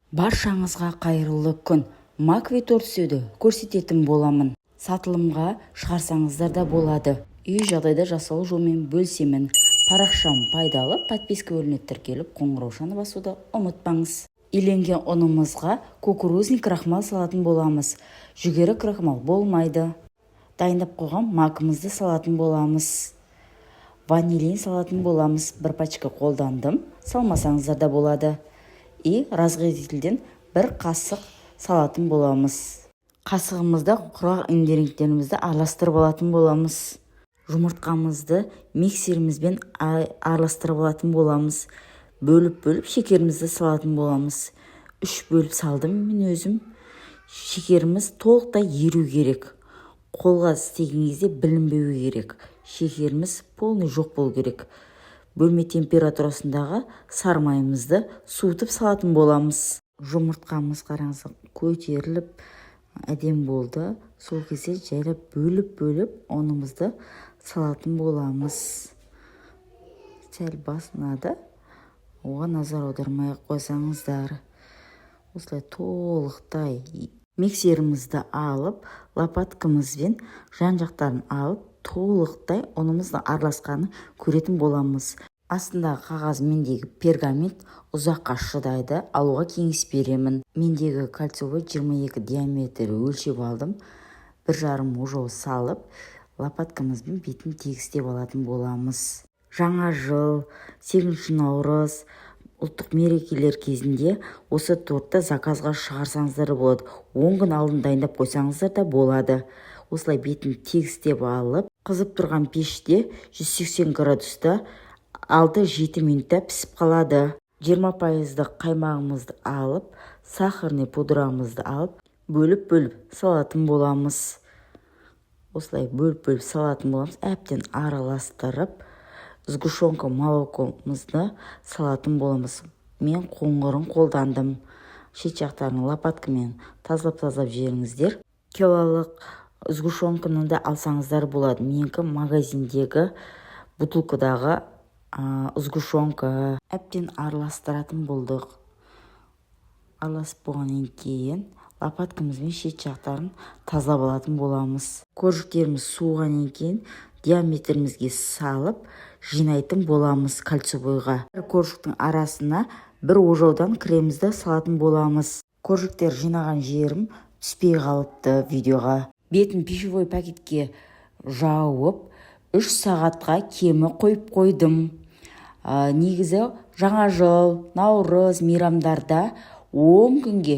Баршаңызға қайырлы күн! Маковый торт істеуді көрсететін боламын. Сатылымға шығарсаңыздар да болады. Үй жағдайда жасалу жолымен бөлісемін. Парақшам пайдалы, подписка бөліміне тіркеліп, қоңыраушаны басуды ұмытпаңыз. Иленген ұнымызға кукурузный крахмал салатын боламыз. Жүгері крахмал болмайды. Дайындап қойған макымызды салатын боламыз. Ванилин салатын боламыз. Бір пачка қолдандым, салмасаңыздар да болады. И разрыхлительден бір қасық салатын боламыз. Қасығымызда құрғақ ингредиенттерімізді араластырып алатын боламыз. Жұмыртқамызды миксерімізбен араластырып алатын боламыз. Бөліп-бөліп шекерімізді салатын боламыз. Үш бөліп салдым мен өзім. Шекеріміз толықтай еру керек. Қолға істеген кезде білінбеуі керек. Шекеріміз полный жоқ болу керек. Бөлме температурасындағы сары майымызды суытып салатын боламыз. Жұмыртқамыз, қараңыз, көтеріліп, әдемі болды. Сол кезде жайлап бөліп-бөліп ұнымызды салатын боламыз. Сәл басынады, оған назар аудармай ақ қойсаңыздар. Осылай толықтай миксерімізді алып, лопаткамызбен жан-жақтарын алып, толықтай ұнымыздың араласқанын көретін боламыз. Астындағы қағаз, мендегі пергамент, ұзаққа шыдайды, алуға кеңес беремін. Мендегі кольцевой 22 диаметр өлшеп алдым. 1,5 ожау салып, лопаткамызбен бетін тегістеп алатын боламыз. Жаңа жыл, 8 наурыз, ұлттық мерекелер кезінде осы тортты заказға шығарсаңыздар болады. 10 күн алдын дайындап қойсаңыздар да болады. Осылай бетін тегістеп алып, қызып тұрған пеште 180 градуста 6-7 минутта пісіп қалады. 20 пайыздық қаймағымызды алып, сахарный пудрамызды алып, бөліп-бөліп салатын боламыз. Осылай бөліп-бөліп салатын боламыз. Әбден араластырып, сгущенка молокомызды салатын боламыз. Мен қоңырын қолдандым. Шет жақтарын лопаткамен тазалап-тазалап жіберіңіздер. Килолық сгущенканы да алсаңыздар болады. Менікі магазиндегі бутылкадағы сгущенка. Әбден араластыратын болдық. Араласып болғаннан кейін лопаткамызбен шет жақтарын тазалап алатын боламыз. Коржиктеріміз суығаннан кейін диаметрімізге салып жинайтын боламыз кольцевойға. Әр коржиктің арасына бір ожаудан кремімізді салатын боламыз. Коржиктер жинаған жерім түспей қалыпты видеоға. Бетін пищевой пакетке жауып, 3 сағатқа кемі қойып қойдым. Негізі жаңа жыл, наурыз мейрамдарда 10 күнге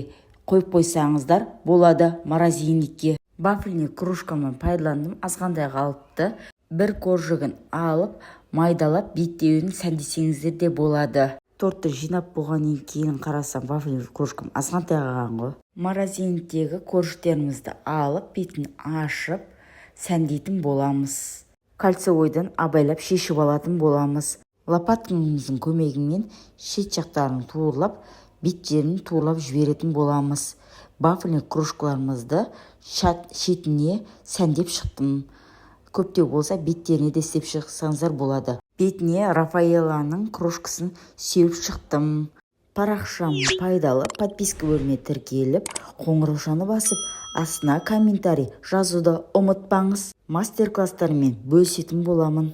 қойып қойсаңыздар болады морозильникке. Вафельный кружкамен пайдаландым, азғантай қалыпты. Бір коржигін алып, майдалап, беттеуін сәндесеңіздер де болады. Тортты жинап болғаннан кейін қарасам, вафельный кружкам азғантай қалған ғой. Морозильниктегі коржиктерімізді алып, бетін ашып, сәндейтін боламыз. Кольцевойдан абайлап шешіп алатын боламыз. Лопаткамыздың көмегімен шет жақтарын туырлап, бет жерін туырлап жіберетін боламыз. Вафельный кружкаларымызды шетіне сәндеп шықтым. Көптеу болса, беттеріне де істеп шықсаңыздар болады. Бетіне Рафаэллоның кружкасын сеуіп шықтым. Парақшам пайдалы, подписка бөліміне тіркеліп, қоңыраушаны басып, астына комментарий жазуды ұмытпаңыз. Мастер класстармен бөлісетін боламын.